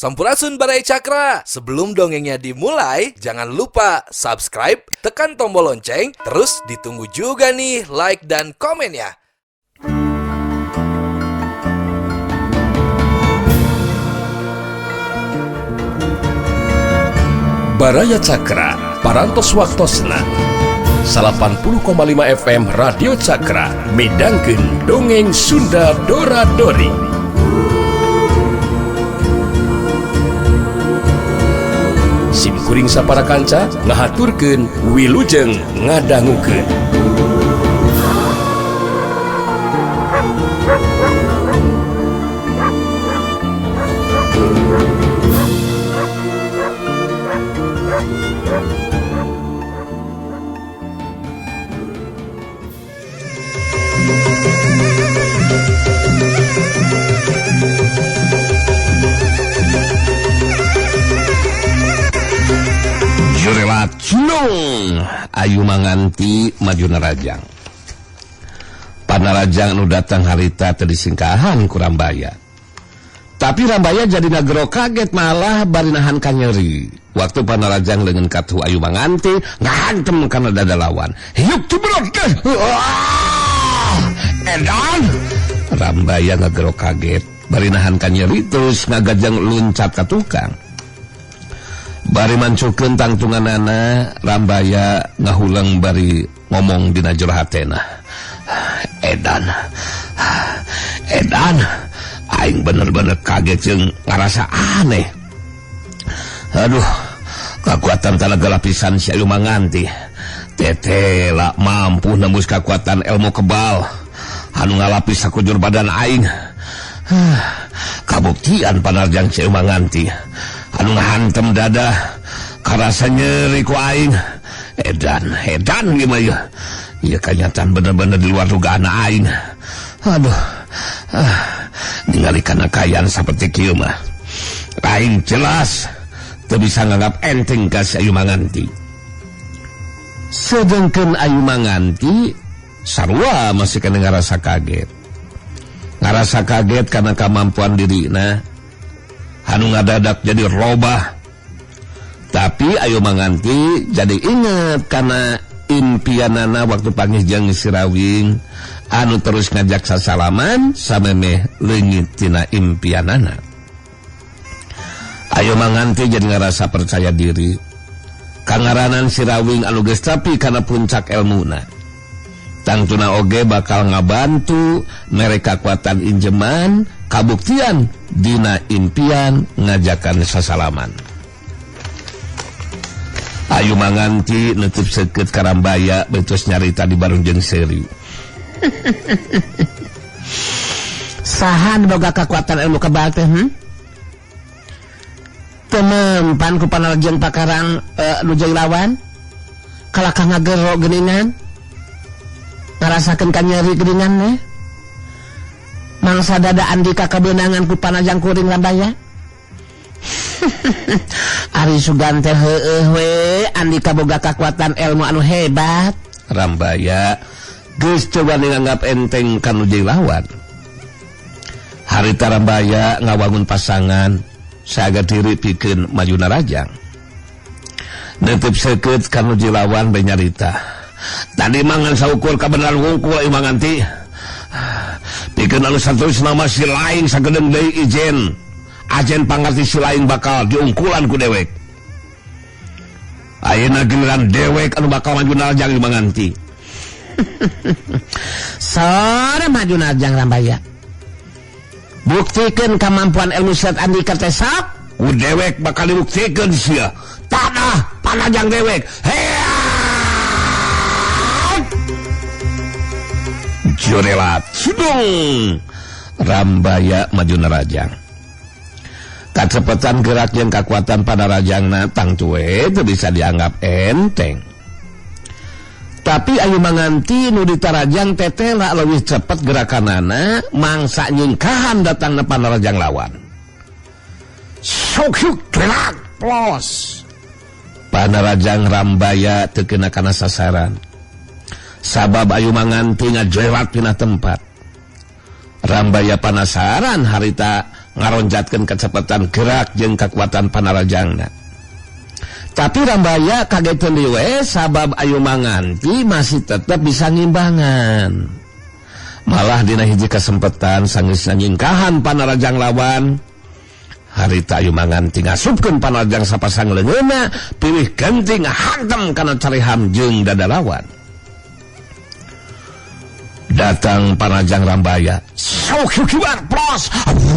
Sampurasun, Baraya Cakra. Sebelum dongengnya dimulai, jangan lupa subscribe, tekan tombol lonceng, terus ditunggu juga nih like dan komennya. Baraya Cakra, Parantos Waktosna 80,5 FM Radio Cakra midangkeun Dongeng Sunda Dora Dori. Sim kuring sapara kanca ngahaturkeun wilujeng ngadangukeun. Jurelat Cinung Ayu Manganti maju Narajang. Panarajang nu datang harita teu disingkahan ku Rambaya. Tapi Rambaya jadi nagero kaget, malah bari nahan kanyeri. Waktu Panarajang leungeun katuhu Ayu Manganti ngahantem kana dada lawan. Hiuk tubruk. Edan. Rambaya ngagero kaget, bari nahan kanyeri terus ngagajang luncat ka tukang. Bari mancukeun tangtunganana, Rambaya ngahuleng bari ngomong dina jero hatena. Edan. Edan. Aing bener-bener kaget jeung ngarasa aneh. Aduh, kekuatan tanaga lapisan si Ayu Manganti. Tetela mampu nembus kekuatan ilmu kebal anu ngalapis sakujur badan aing. Kabuktian Panarjang si Ayu Manganti anu ngahantem dada karasa nyeri ku aing. Edan, edan gimana ya? Ya kenyataan bener-bener di luar dugaan aing. Aduh, ningali kana kaayaan saperti kieu mah aing jelas teu bisa nganggap enteng ka si Ayu Manganti. Sedengkeun Ayu Manganti sarua masih kena ngarasa kaget. Ngarasa kaget karena kemampuan dirina anu ngadadak jadi robah. Tapi Ayu Manganti jadi inget karena impianana waktu panggih jeung si Rawing anu terus ngajak sasalaman samemeh leungit tina impianana. Ayu Manganti jadi ngarasa percaya diri kangaranan si Rawing anu geus tapi kana puncak elmuna. Tangtuna oge bakal ngabantu mere kakuatan injeman kabuktian dina impian ngajakan sasalaman. Ayu Manganti nutup seukeut ka Rambaya betus nyarita di barung jeung seuri. Saha nu boga kakuatan ilmu kebal teh? Teu mempan ku Panarjang Pakarang nu jeung lawan. Kalakah ngagero geuningan. Ngarasakeun kanyeri geuningan teh. Mangsa dada Andika kabeunangan ku Panarjang kuring Rambaya. Ari sugan teh heueuh we Andika boga kakuatan ilmu anu hebat. Rambaya geus coba nganggap enteng kanu jeung lawan. Harita Rambaya ngawangun pasangan saga diri pikeun maju Narajang. Neuteub seukeut kanu jeung lawan bae nyarita. Tadi mangan saukur kabeneran wungkul Ayu Manganti. Pikeun anu saterusna mah si lain sagedeung deui ijen. Ajen pangarti si lain bakal diungkulan ku dewek. Ayeuna giliran dewek anu bakal maju Narajang Ayu Manganti. Sore maju Narajang Rambaya. Buktikeun kemampuan ilmu silat Andika teh sok. Ku dewek bakal dibuktikeun sia. Tanah Panarjang dewek. Heat! Jurelat sudung. Rambaya maju Narajang. Kacepetan gerak jeung kakuatan Panarajangna tangtu we teu bisa dianggap enteng. Tapi Ayu Manganti nu ditarajang tetela leuwih cepet gerakanana mangsa nyingkahan datangna Panarajang lawan. Sok yuk gerak plos. Panarajang Rambaya teu kena kana sasaran. Sabab Ayu Manganti ngajerat tina tempat. Rambaya panasaran harita ngaronjatkeun kecepatan gerak jeung kekuatan panarajangna. Tapi Rambaya kageteun deui we sabab Ayu Manganti masih tetep bisa ngimbangan. Malah dina hiji kesempatan sanggeus nyingkahan panarajang lawan, harita Ayu Manganti ngasupkeun panarajang sapasang leungeunna pilih genting hantem kana cariham jeung dada lawan. Datang panarajang Rambaya, sok kibar plos,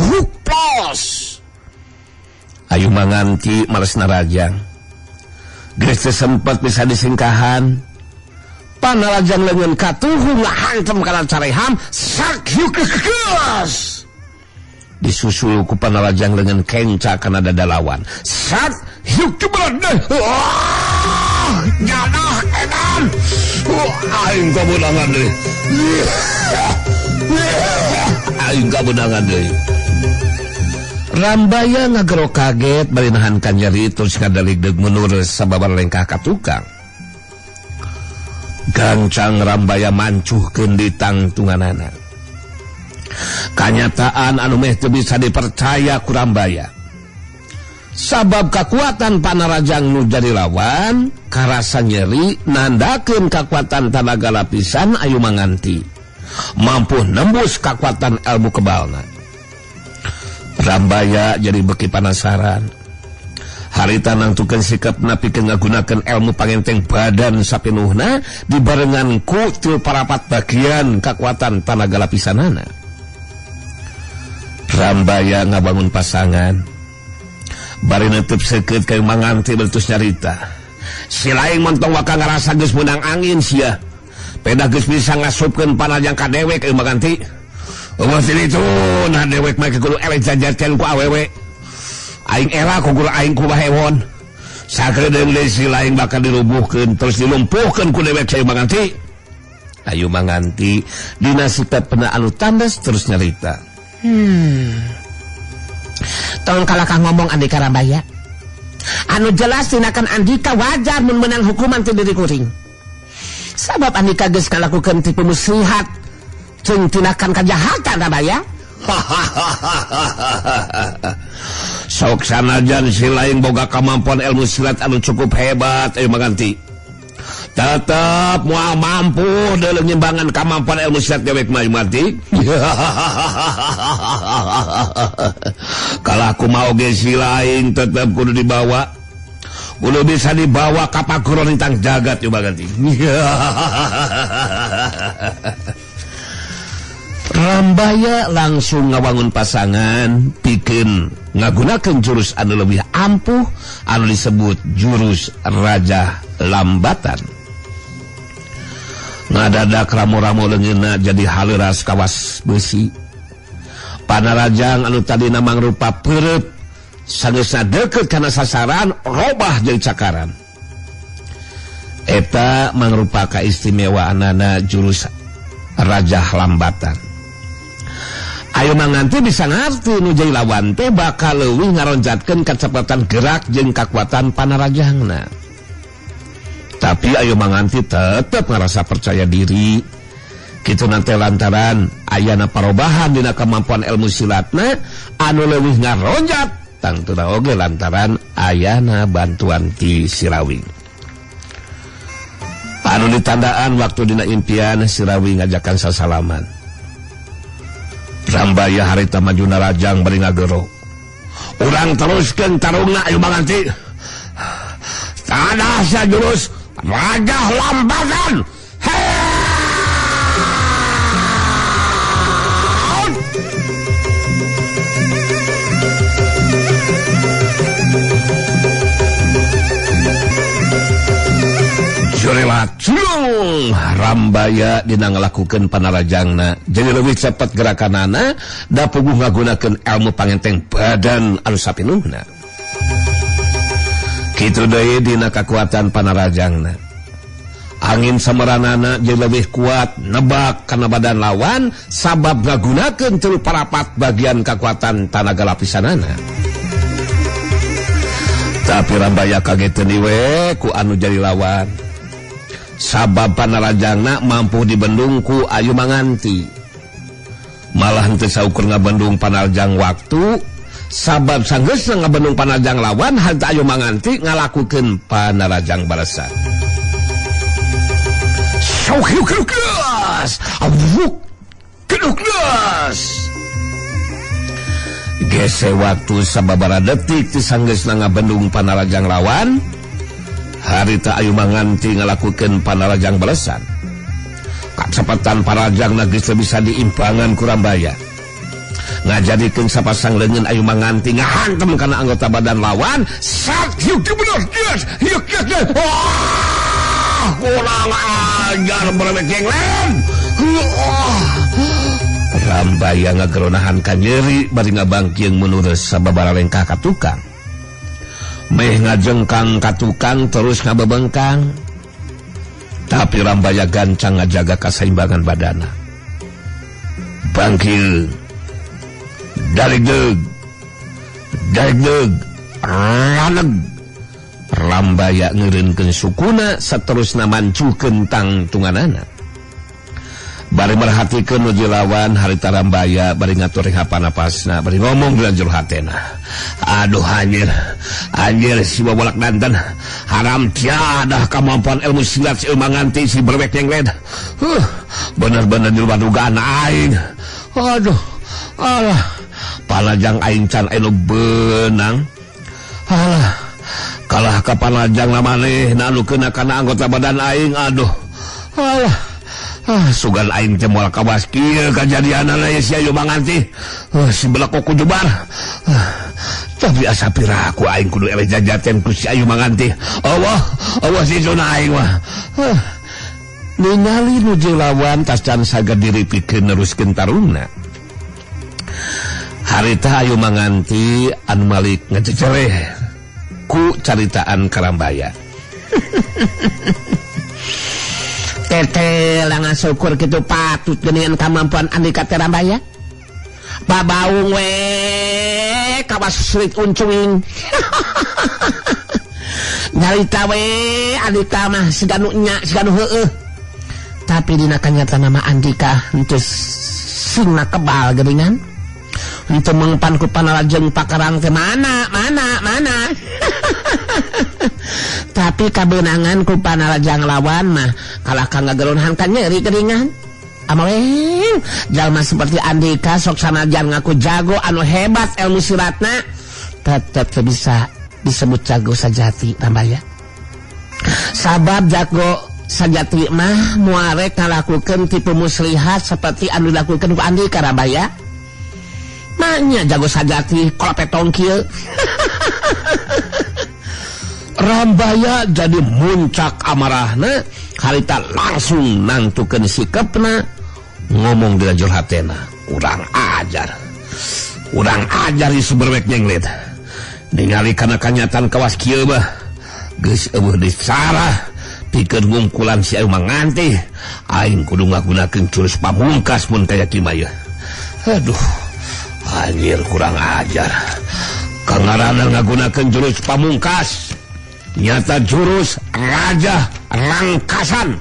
ruk plos. Ayu Manganti males narajang. Geus teu sempet bisa disingkahan. Panarajang leungeun katuhu ngahantem kana careham, sak yukes. Disusul ku panarajang leungeun kenca kana dada lawan. Sak yukes. Nyanah edan. Aing kabeunangan deui. Aing kabeunangan deui. Rambaya ngagero kaget bari nahan kanjari terus ngadaligdeug mundur sababar lengkah ka tukang. Gancang Rambaya mancuhkeun di tangtunganana. Kanyataan anu meh teu bisa dipercaya ku Rambaya. Sabab kakuatan panarajang nu jadi lawan karasa nyeri nandakeun kakuatan tanaga lapisan Ayu Manganti mampu nembus kakuatan ilmu kebalna. Rambaya jadi beki panasaran. Harita nangtukeun sikapna pikeun ngagunakeun ilmu pangenteng badan sapinuhna dibarengan ku tilu parapat bagian kakuatan tanaga lapisanana. Rambaya ngabangun pasangan. Bari neuteub seukeut ka Manganti bertus nyarita. Si laing montong waka ngarasa geus meunang angin sia. Pedah geus bisa ngasupkeun panajang ka dewek ka Manganti. Eueuh itu nah dewek mah kudu eleh jajarkeun ku awewe. Aing era ku guru aing ku bahewon. Sakedeung deui si laing bakal dirubuhkeun terus dilumpuhkeun ku dewek Ayu Manganti. Ayu Manganti dina sikapna anu tandas terus nyarita. Tong kalakah ngomong Andika Rambaya. Anu jelas tinakan Andika wajar mun menang hukuman ti diri kuring. Sabab Andika geus ngalakukeun tipu muslihat jeung tinakan kajahatan Rambaya. Sok sanajan si lain boga kemampuan ilmu silat anu cukup hebat Ayu Manganti. Tetep moal mampu dalam nyimbangan kemampuan ilmu silat dewek mah Manganti. Kalau aku mau ge si lain tetep kudu dibawa. Kudu bisa dibawa ka paguron tang jagat Ayu Manganti. Rambaya langsung ngawangun pasangan pikeun ngagunakeun jurus anu leuwih ampuh anu disebut jurus Raja Lambatan. Ngadadak ramo-ramo leungeunna jadi haleuras kawas beusi. Panarajang anu tadina mangrupa peureut sangeusna deukeut kana sasaran robah jadi cakaran. Eta mangrupa kaistimewaanana jurus Raja Lambatan. Ayu Manganti bisa ngarti nu jadi lawan teh bakal leuwih ngaronjatkeun kecepatan gerak jeung kakuatan panarajangna. Tapi Ayu Manganti tetep ngarasa percaya diri. Kitu nate lantaran ayana parobahan dina kemampuan ilmu silatna anu leuwih ngaronjat tangtuna oge lantaran ayana bantuan ti Sirawing. Anu ditandaan waktu dina impian Sirawing ngajakan sasalaman. Rambaya harita maju narajang bari ngagero. Urang teruskeun tarungna Ayu Manganti. Tanah sajurus Raja Lambatan. Jurela Rambaya dina ngalakukeun panarajangna jadi leuwih cepet gerakanana da puguh ngagunakeun ilmu pangenteng badan anu sapinuhna. Kitu deui dina kakuatan panarajangna. Angin sameranana jadi leuwih kuat nebak kana badan lawan sabab ngagunakeun tilu parapat bagian kakuatan tanaga lapisanana. Tapi Rambaya kageteun we ku anu jadi lawan. Sabab panarajangna mampu dibendung ku Ayu Manganti. Malah henteu saukur ngabendung panarjang waktu sabab sanggeusna ngabendung panarjang lawan harita Ayu Manganti ngalakukeun panarajang balesan. Gese waktu sababaraha detik ti sanggeusna ngabendung panarajang lawan harita Ayu Manganti ngalakukeun panarajang balesan. Kacepatan panarajangna geus teu bisa diimbangan ku Rambaya. Ngajadikeun sapasang leungeun Ayu Manganti ngahantem kana anggota badan lawan. Sat yuk bener geus yuk yuk. Wah, kurang ajar berewek jenglen. Rambaya ngageronahan ka nyeri bari ngabangkieung meunures sababaraha lengkah ka tukang. Meh ngajengkang ka tukang terus ngabebengkang. Tapi Rambaya gancang ngajaga kasaimbangan badana. Bangkil daligdeg daligdeg raneg. Rambaya ngeureunkeun sukuna saterusna mancukeun tangtunganana. Bari merhatikeun nu lawan harita Rambaya bari ngatur hapanapasna bari ngomong di jero hatena. Aduh anjir, anjir si babolak danten haram tiada kemampuan ilmu silat si Manganti si berwek nyenglet. Bener-bener di luar dugaan aing. Aduh, alah, panajang aing can anu beunang. Alah, kalah ka panajang maneh anu keuna kana anggota badan aing. Aduh, alah. Ah, sugan aing teh moal kawas kieu kajadianana ye si Ayu Manganti. Si belakok ku jubar. Tapi asa piraku aing kudu eleh jajaten ku si Ayu Manganti. Allah, Allah si zona aing mah. Ningali nu jeung lawan tas can saga diri pikeun neruskeun tarungna. Harita Ayu Manganti anu malik ngececereh ku caritaan Karambaya. Tete langan syukur kitu patut geuningan kamampuan Andika teh Rambaya. Babaung we kawas sulit uncuing. Nyarita we Andika mah siganu nya siganu heueuh. Tapi dina kanyataan nama Andika henteu singna kebal geuningan. Henteu mengpan ku panalajeng pakarang teh mana mana mana. Tapi kabeunangan ku panarajang lawan mah kalah ka ngageronahan ka nyeri geuningan. Amaweng jalma seperti Andika sok sanajan ngaku jago anu hebat ilmu silatna tetep teu bisa disebut jago sajati Rambaya. Sabab jago sajati mah muarek ngalakukeun tipu muslihat seperti anu dilakukeun ku Andika Rambaya. Maknya jago sajati kolopetong kieu. Rambaya jadi muncak amarahna harita langsung nangtukeun sikepna ngomong di jero hatena kurang ajar ieu berwek nyenglit ningali kana kanyataan kawas kieu mah geus eueuh dicarah pikeun ngungkulan si Ayu Manganti aing kudu ngagunakeun jurus pamungkas mun kaya kieu mah. Aduh anjir kurang ajar kangarana ngagunakeun jurus pamungkas nyata jurus raja rangkasan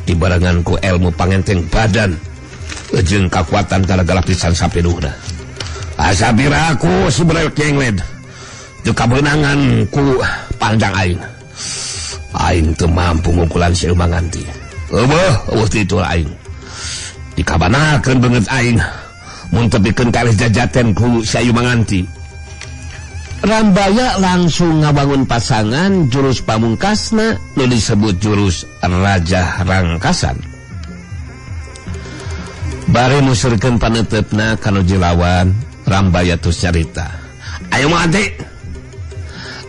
dibarengan ku ilmu pangenteng badan jeung kakuatan gara-gara pisan sapiduhna. Asa piraku si berewek nyenglet teu kabeunangan ku panjang aing. Aing teu mampu ngungkulan si Ayu Manganti. Eueuh eueuh kitu aing. Dikabanakeun beungeut aing mun tepikeun ka alih jajaten ku si Ayu Manganti. Rambaya langsung ngabangun pasangan jurus pamungkasna nu disebut jurus Raja Rangkasan. Bari musurkeun paneuteup-na ka nu lawan, Rambaya tos carita. Ayo Manganti.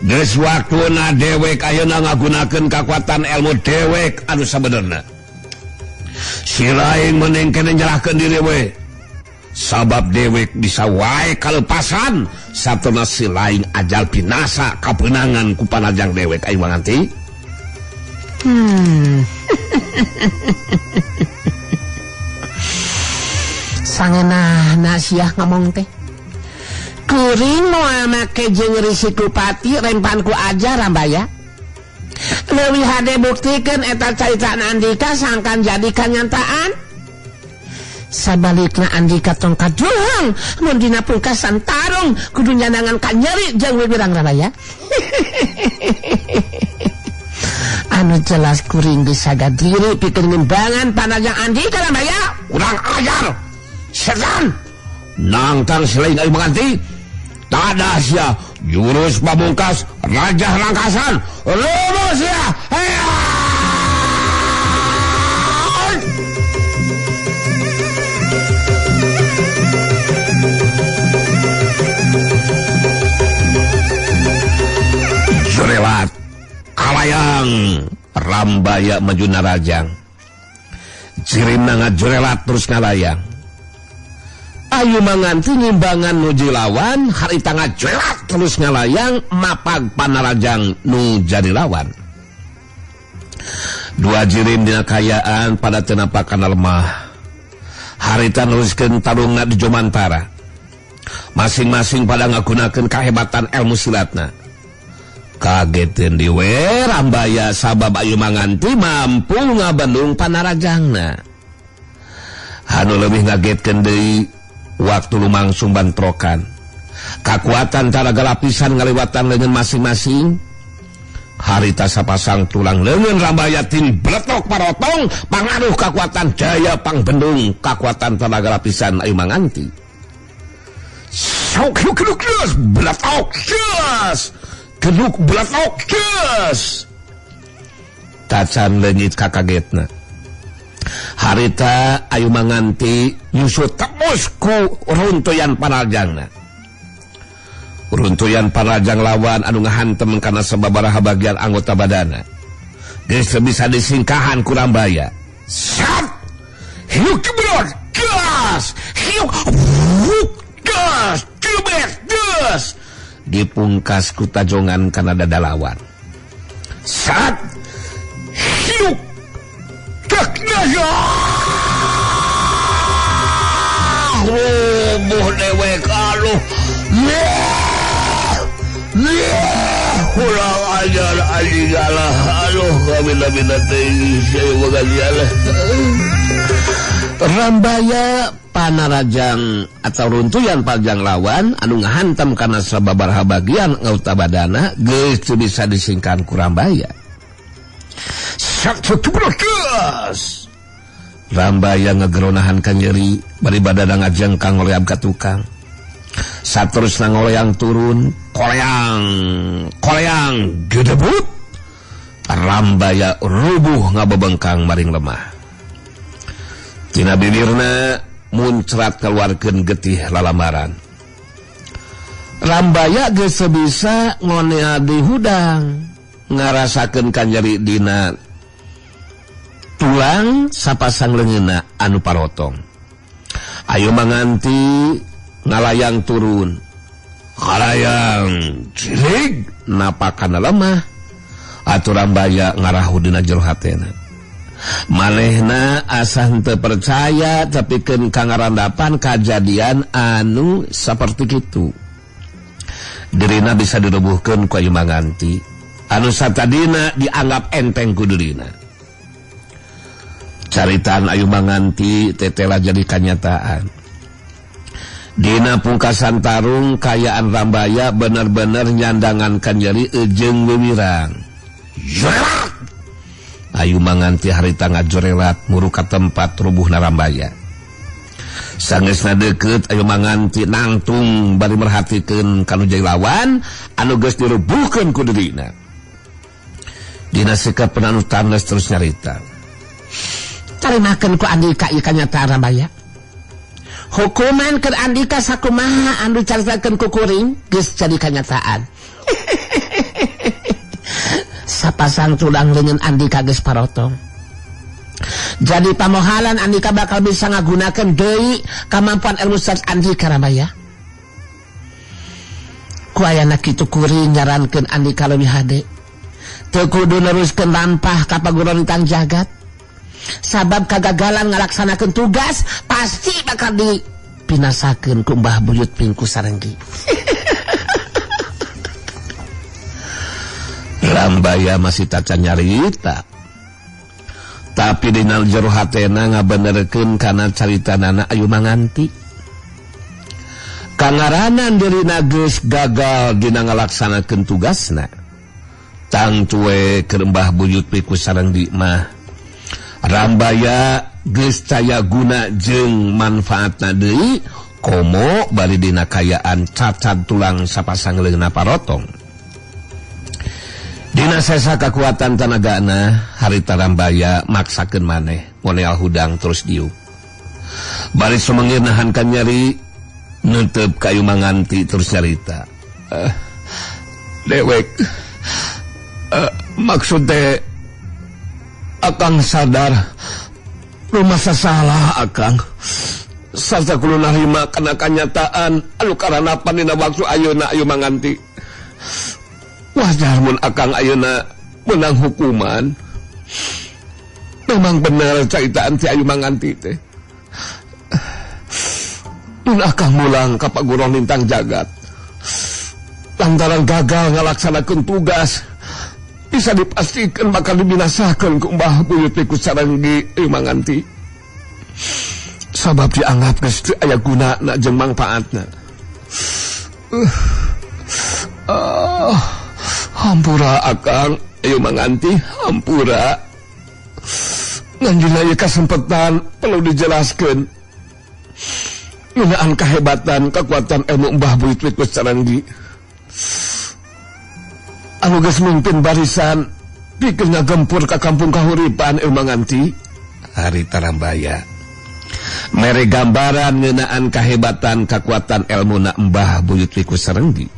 Geus waktuna dewek ayeuna ngagunakeun kakuatan ilmu dewek anu sabenerna. Si lain mending kene nyerahkeun diri we. Sabab dewek bisa wae kalepasan satuna si lain ajal binasa kabeunangan ku panajang dewek. Ayo Manganti. Sangeunahna sia ngomong teh. Kuring moal make jeung risiko pati rempan ku aja Rambaya. Leuwih hade buktikeun eta caritaan Andika sangkan jadi kanyataan. Sabalikna Andika tong kajuhang mun dina pungkasan tarung kudu nyanangan kanyeri jeung wiwirang Rambaya. Anu jelas kuring bisa gadiri pikeun ngimbangan panajang Andika Rambaya. Urang ajar setan nangtang selain Ayu Manganti tadah sia jurus pamungkas Raja Rangkasan rubuh sia. Jurelat kalayang Rambaya maju narajang jirimna ngajurelat terus ngalayang. Ayu Manganti ngimbangan nuju lawan harita ngajurelat terus ngalayang mapag panarajang nu jadi lawan. Dua jirim dina kayaan pada teu napakan lemah. Harita neruskeun tarungna di Jomantara. Masing-masing pada ngagunakeun kahebatan ilmu silatna. Kageteun diwe Rambaya sabab Ayu Manganti mampu ngabendung panarajangna. Anu leuwih ngagetkeun deui waktu lumangsung bantrokan. Kakuatan taraga lapisan ngaliwatan leungeun masing-masing. Harita sapasang tulang leungeun Rambaya tin bletok parotong pangaruh kakuatan jaya pangbendung kakuatan tanaga lapisan Ayu Manganti. Sok yuk geus bletok geus. Geduk bletok geus. Tacan leungit kakagetna. Harita Ayu Manganti nyusut tembus ku runtuyan panarajangna. Runtuyan panarajang lawan anu ngahantem kana sababaraha bagian anggota badana. Geus teu bisa disingkahan ku Rambaya. Sat! Hiuk gebrot gas! Hiuk gas! Cubet gas! Dipungkas ku tajongan kana dada lawan. Sat! Hiuk! Rubuh dewek aduh. Kurang ajar anjing alah. Aduh kabina-bina teuing saya bagajialah. Rambaya panarajang atau runtuyan panjang lawan anu ngahantam kana sababaraha bagian anggota badana geus teu bisa disingkan ku Rambaya. Rambaya ngegeronahan kanyeri bari badana ngajengkang ngoleab ka tukang. Saterusna ngoleang turun, koleang, koleang gedebut. Rambaya rubuh ngabebengkang maring lemah. Tina bibirna muncrat keluarkeun getih lalamaran. Rambaya geus bisa ngonea di hudang, ngarasakeun kanyeri dina tulang sapasang leungeunna anu parotong. Ayu Manganti ngalayang turun. Ngalayang cilig napakana lemah. Atuh Rambaya ngarahu dina jero hatena. Manehna asa henteu percaya tepikeun ka ngarandapan kajadian anu saperti kitu. Dirina bisa dirubuhkeun ku Ayu Manganti anu satadina dianggap enteng ku dirina. Caritaan Ayu Manganti tetela jadi kanyataan. Dina pungkasan tarung kayaan Rambaya bener-bener nyandangan kanyeri jeung wiwirang. Jorelat! Ayu Manganti harita ngajorelat muru ka tempat rubuhna Rambaya. Sangeusna deukeut Ayu Manganti nangtung bari merhatikeun kanu jadi lawan anu geus dirubuhkeun ku dirina. Dina sikap anu tanes terus nyarita. Tarimakeun ku Andika ieu kanyataan Rambaya. Hukuman keur Andika sakumaha anu caritakeun ku kuring geus jadi kanyataan. Sapasang tulang leungeun Andika geus parotong. Jadi pamohalan Andika bakal bisa ngagunakeun deui kamampuan ilmu silat Andika Rambaya. Ku ayana kitu kuring nyarankeun Andika leuwih hade. Teu kudu neruskeun lampah ka paguron jagat. Sabab kagagalan ngalaksanakeun tugas pasti bakal dipinasakeun ku Mbah Buyut Pingku Sarenggi. Rambaya masih tacan nyarita. Tapi dina jero hatena ngabenerkeun kana caritanana Ayu Manganti. Kangaranan dirina geus gagal dina ngalaksanakeun tugasna. Tangtu we keur Mbah Buyut Wiku Sarenggi mah Rambaya geus caya guna jeung manfaatna deui komo bari dina kayaan cacat tulang sapasang leungeunna parotong. Dina sesa kakuatan tanagana harita Rambaya maksakeun maneh ngoneal hudang terus diuk. Bari sumengir nahan ka nyeri neuteup ka Ayu Manganti terus nyarita. Dewek maksud teh akang sadar rumasa salah akang. Sarta kudu narima kana kanyataan anu karanapan dina waktu ayeuna Ayu Manganti. Wajar mun akang ayeuna menang hukuman. Memang bener caitaan si Ayu Manganti teh. Mun akang mulang ka paguron lintang jagat lantaran gagal ngalaksanakeun tugas bisa dipastikan bakal dibinasakeun ku Mbah Buyut Wiku Sarenggi Ayu Manganti. Sabab dianggap geus teu aya gunana jeung mangpaatna. Hampura akang Ayu Manganti, hampura. Ngan dina ieu kasempetan perlu dijelaskeun ngeunaan kahebatan kekuatan ilmu Mbah Buyut Wiku Sarenggi anu geus mimpin barisan pikeun ngagempur ka kampung Kahuripan Ayu Manganti. Harita Rambaya mere gambaran ngeunaan kahebatan kekuatan ilmuna Mbah Buyut Wiku Sarenggi.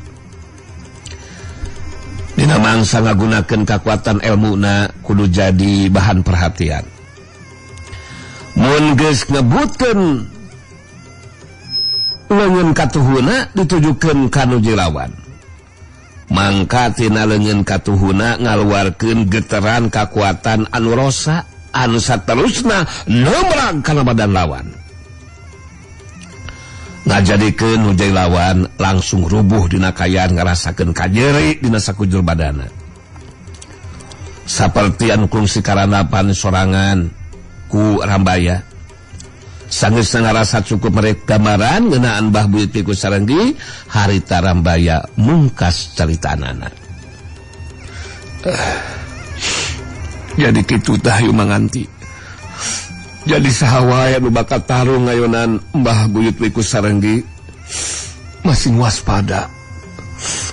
Dina mangsa ngagunakeun kakuatan elmuna kudu jadi bahan perhatian. Mun geus ngebutkeun leungeun katuhuna ditujukeun ka nu lawan. Mangka tina leungeun katuhuna ngaluarkeun geteran kakuatan anu rosa anu saterusna nomrang kana badan lawan. Ngajadikeun nu jadi lawan langsung rubuh dina kayaan ngarasakeun kanyeri dina sakujur badana. Saperti anu kungsi karanapan sorangan ku Rambaya. Sanggeusna ngarasa cukup merek gambaran ngeunaan Mbah Buyut Wiku Sarenggi, harita Rambaya mungkas caritanana. Jadi kitu tah Ayu Manganti. Jadi saha wae anu bakal tarung ngayonan Mbah Buyut Wiku Sarenggi masih waspada.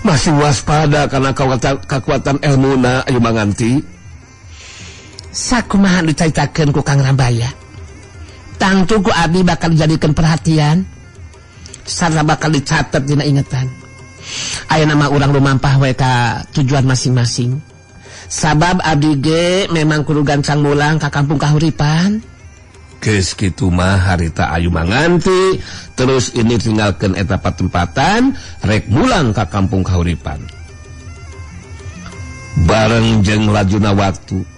Masih waspada karena kekuatan elmuna Ayu Manganti. Sakumaha dicaritakeun ku Kang Rambaya. Tangtu ku abdi bakal dijadikeun perhatian sarta bakal dicatet dina ingetan. Ayeuna mah urang lumampah we ka tujuan masing-masing. Sabab abdi ge memang kudu gancang mulang ka kampung Kahuripan. Geus kitu mah harita Ayu Manganti terus ini tinggalkeun eta patempatan rek mulang ka kampung Kahuripan. Bareng jeung lajuna waktu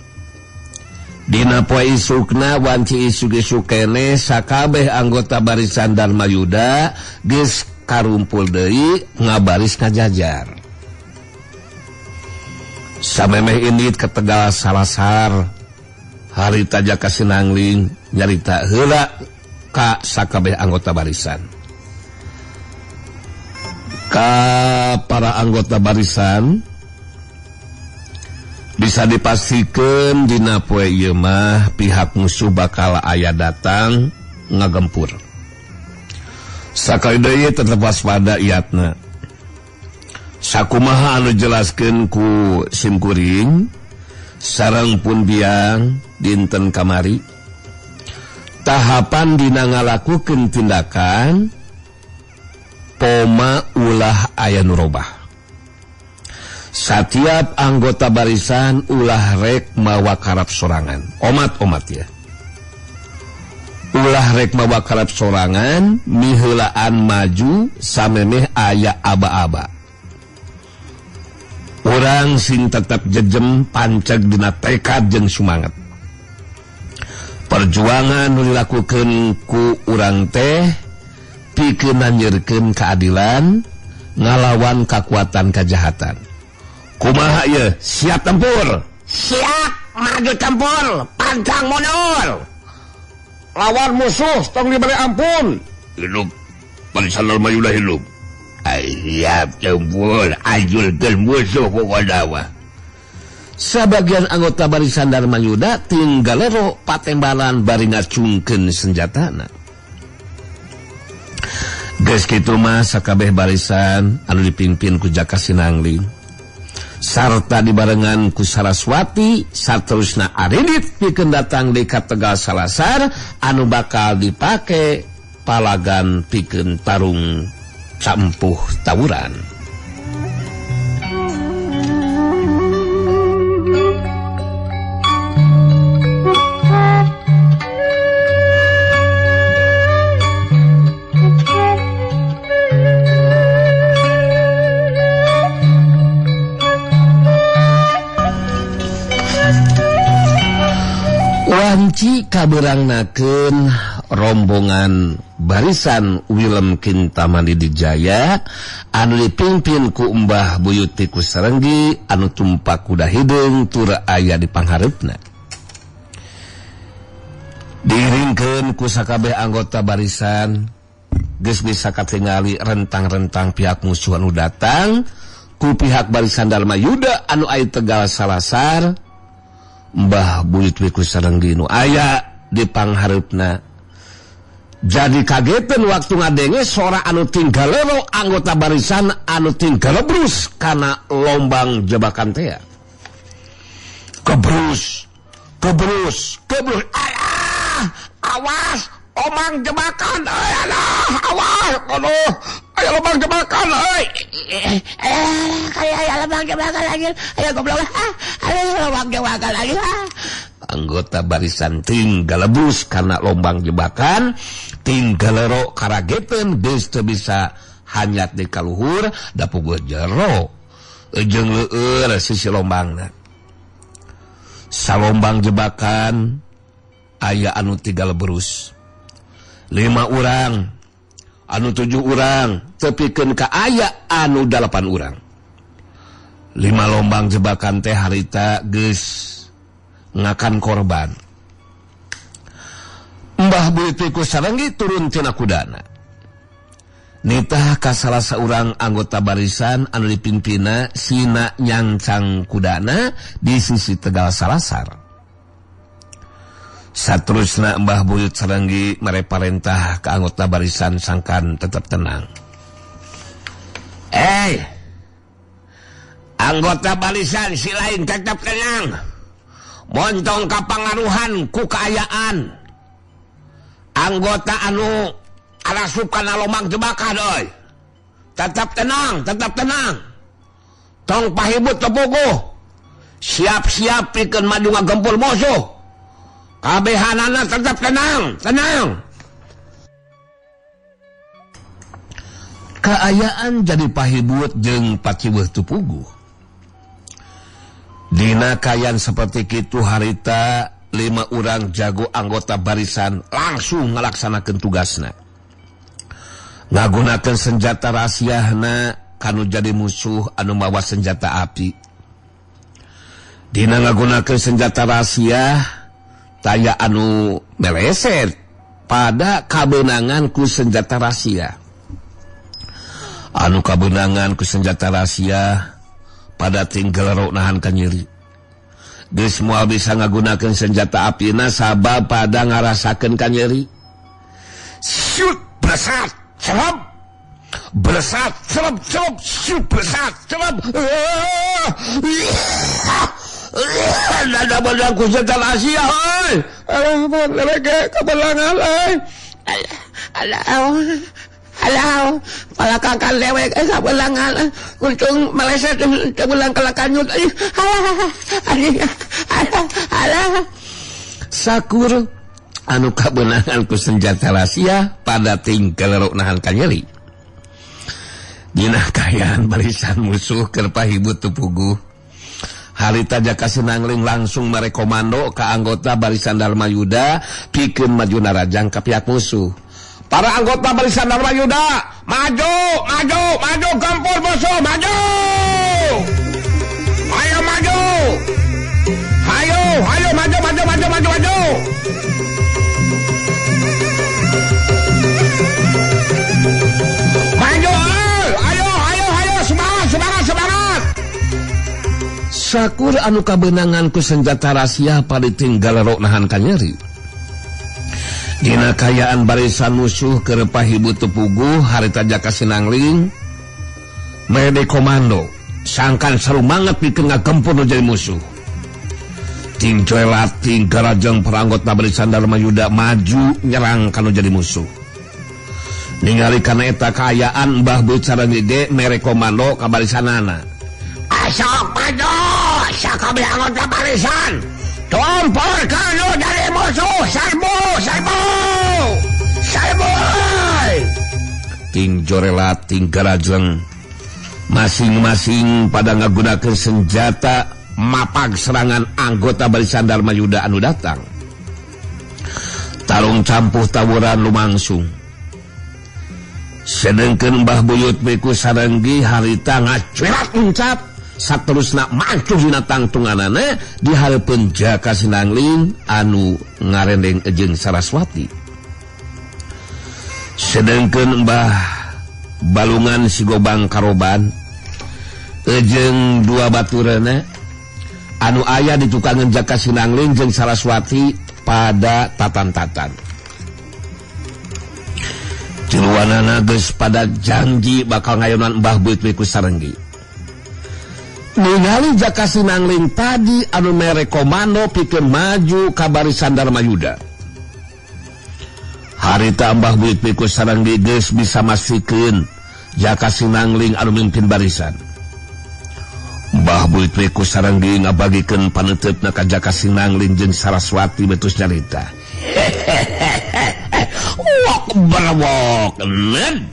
dina poe isukna wanci isuk-isuk keneh sakabeh anggota barisan Darmayuda geus karumpul deui ngabaris ngajajar. Samemeh indit ke Tegal Salasar harita Jaka Sinangling nyarita heula ka sakabeh anggota barisan. Ka para anggota barisan bisa dipastikan dina poe ieu mah pihak musuh bakal aya datang ngagempur. Sakali deui tetep waspada iatna. Sakumaha anu jelaskeun ku simkuring sareng pun biang dinten kamari. Tahapan dina ngalakukeun tindakan poma ulah aya nu robah. Setiap anggota barisan ulah rek mawa karep sorangan. Omat-omat ya. Ulah rek mawa karep sorangan miheulaan maju samemeh aya aba-aba. Urang sing tetep jejem panceg dina tekad jeung sumanget. Perjuangan nu dilakukeun ku urang teh pikeun nanyeurkeun keadilan ngalawan kakuatan kajahatan. Kumaha ieu? Siap tempur. Siap. Maju tempur, pantang mundur. Lawan musuh tong diberi ampun. Hidup barisan Dharma Yuda hidup. Siap tempur, ajulkeun musuh pokona mah. Sabagian anggota barisan Dharma Yuda tinggalero patembalan bari ngacungkeun senjatana. Geus kitu mah sakabeh barisan anu dipimpin ku Jaka Sinangling sarta dibarengan ku Saraswati saterusna aridit pikeun datang di ka Tegal Salasar anu bakal dipake palagan pikeun tarung campuh tawuran. Wanci kaberangnakeun rombongan barisan Willem Kintamani Dijaya anu dipimpin ku Mbah Buyut Tikus Sarenggi anu tumpak kuda hideung tur aya di panghareupna. Diiringkeun ku sakabeh anggota barisan geus bisa katingali rentang-rentang pihak musuh anu datang ku pihak barisan Dharma Yuda anu aya Tegal Salasar. Mbah Buyut Wiku Sarenggi nu aya di panghareupna jadi kagetan waktu ngadenge sora anu tinggalero anggota barisan anu tinggalebrus kana lombang jebakan tea. Kebrus, kebrus, kebrus, alah, awas, omang jebakan, alah, awas, aduh, ayo lobang jebakan, euy. Kayak lobang jebakan lagi, ayo goblok, ayo lobang jebakan lagi. Anggota barisan tinggalebus karena lombang jebakan, tinggalero karageten geus teu bisa hanyat di kaluhur, da puguh jero jeung leueur sisi lombangna. Salombang jebakan aya anu tinggal berus 5 urang, anu 7 urang, tepikeun ka aya anu 8 urang. 5 lombang jebakan teh harita geus ngakan korban. Mbah Buyut Tikus Sarenggi turun tina kudana. Nitah ka salah saurang anggota barisan anu dipimpina sina nyangcang kudana di sisi Tegal Salasar. Saterusna Mbah Buyut Sarenggi mere parentah ke anggota barisan sangkan tetap tenang. Anggota barisan si lain tetap tenang. Montong kapangaruhan ku kaayaan. Anggota anu arasup kana lomang jebakan euy. Tetap tenang, tetap tenang. Tong pahibut tepuguh. Siap-siap pikeun maju ngagempur musuh. Kabehanana tetap tenang, tenang. Kaayaan jadi pahibut jeung paciweuh teu puguh. Dina kayan seperti kitu harita 5 urang jago anggota barisan langsung ngalaksanakeun tugasna. Ngagunakeun senjata rahasiana kanu jadi musuh anu mawa senjata api. Dina ngagunakeun senjata rahasia taya anu meleset pada kabeunangan ku senjata rahasia. Anu kabeunangan ku senjata rahasia pada tinggal nahan kanyeri. Geus moal bisa ngagunakeun senjata apina sabab pada ngarasakeun kanyeri. Shoot, blesat, celep. Blesat, celep, celep, shoot, blesat, celep. Dada bedang ku senjata rahasia, hoi. Alah, lelege kebelangan, euy. Alah, alah, palakakan dewek kabelangan, untung meleset kebelang kalakanyut. Alah, alah, alah. Sakur anu kabeunangan ku senjata rahasia pada tinggal nahan kanyeri. Dina kaayaan barisan musuh keur pahibut teu puguh. Harita Jaka Sinangling langsung merekomando ke anggota barisan Dharma Yuda pikeun maju narajang ka pihak musuh. Para anggota barisan Dharma Yuda, maju, maju, maju, gempur musuh, maju! Ayo maju! Hayo, hayo! Sakur anu kabeunangan ku senjata rahasia paditinggal rok nahan kanyeri. Dina kayaan barisan musuh keur pahibu teu puguh harita Jaka Sinangling mere komando sangkan sarumanget pikeun ngagempur nu jadi musuh. Ting coelat ting garajeng peranggota barisan Darmayuda maju nyerang kanu jadi musuh. Ningali kana eta kaayaan Mbah Buyut Sarenggi ge mere komando ka barisanana. Asok maju sakabeh anggota barisan. Tumpur kanu dari musuh, serbu, serbu, serbu. Ting jorelat ting garajeng masing-masing pada ngagunakeun senjata mapag serangan anggota barisan Darmayuda anu datang. Tarung campuh tawuran lumangsung. Sedengkeun Mbah Buyut Wiku Sarenggi harita ngacuerat uncap saterusna mancuh dina tangtunganana di hareupeun Jaka Sinangling anu ngarendeng jeung Saraswati. Sedengkeun Mbah Balungan si Gobang Karoban jeung dua baturana anu aya di tukangan Jaka Sinangling jeung Saraswati pada tatan-tatan. Tiluanana geus pada janji bakal ngayonan Mbah Buyut Wiku Sarenggi. Ningali Jaka Sinangling tadi anu mere komando pikeun maju ka barisan Darmayuda. Harita Mbah Buyut Wiku Sarenggi geus bisa mastikeun Jaka Sinangling anu mimpin barisan. Mbah Buyut Wiku Sarenggi ngabagikeun paneuteup ka Jaka Sinangling jeung Saraswati betus nyarita. Wok berwok nen.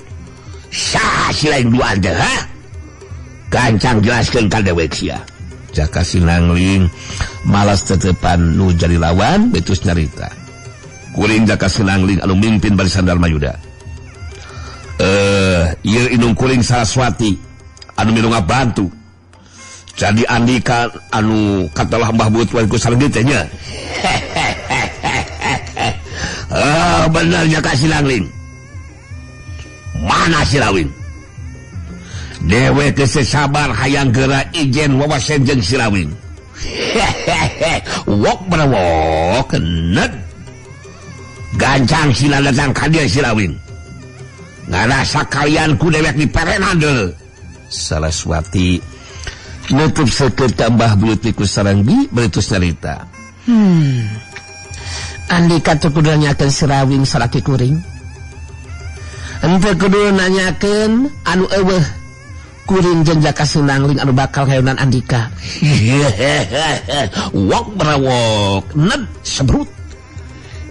Saha si lain duaan teh ha? Gancang jelaskeun ka dewek sia. Jaka Sinangling malas tetepan nu jadi lawan betus nyarita. Kuring Jaka Sinangling anu mimpin barisan Darmayuda. Ieu indung kuring Saraswati anu milu ngabantu. Jadi andika anu katalah Mbah Buyut Wiku Sarenggi teh nya. Oh, bener Jaka Sinangling. Mana Sirawing? Dewek geus sabar hayang geura ijen wawasen jeung Sirawing. Wok berwok ned. Gancang sila datang ka dieu Sirawing. Ngarasa kalian ku dewek diperenan deui. Saraswati nutup seukeut ka Mbah Buyut Wiku Sarenggi beritus nyarita. Andika teu kudu nanyakeun Sirawing salaki kuring. Henteu kudu nanyakeun anu eueuh kuring jeung Jaka Sinangling anu bakal ngayonan Andika. Wok berawok ned sebrut.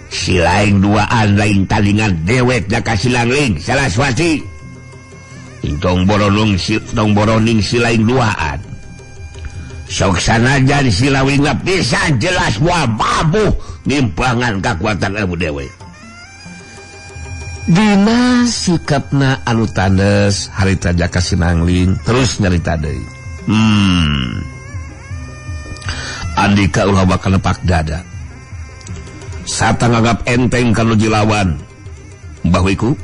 Si lain duaan lain talingan dewek Jaka Sinangling Saraswati. Tong boroning si lain duaan. Sok sanajan Sirawing bisa jelas moal mampu nimpangan kakuatan ilmu dewek. Dina sikapna anu tandes harita Jaka Sinangling terus nyarita deui. Andika ulah bakal nepak dada. Sata nganggap enteng kanu jilawan. Mbah Wiku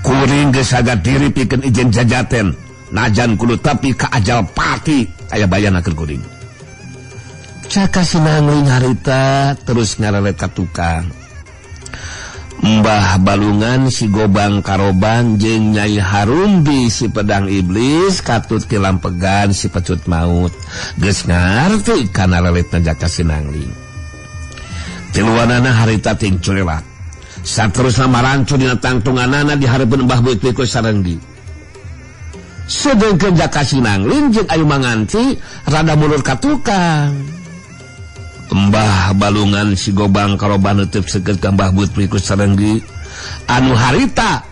kuring geus saga diri pikeun ijen jajaten najan kudu tapi ka ajal pati aya bayanakeun kuring. Jaka Sinangling harita terus ngarelet ka tukang. Mbah Balungan si Gobang Karoban jeung Nyai Harumbi si pedang iblis katut kilampegan si pecut maut geus ngarti kana leletna Jaka Sinangling. Tiluanana harita ting culewat. Saterusna marancu dina tangtunganana di hareupeun Mbah Buyut Wiku Sarenggi. Sedengkeun Jaka Sinangling jeung Ayu Manganti rada mundur ka tukang. Mbah Balungan si Gobang Karoban neuteub seukeut ka Mbah Buyut Wiku Sarenggi anu harita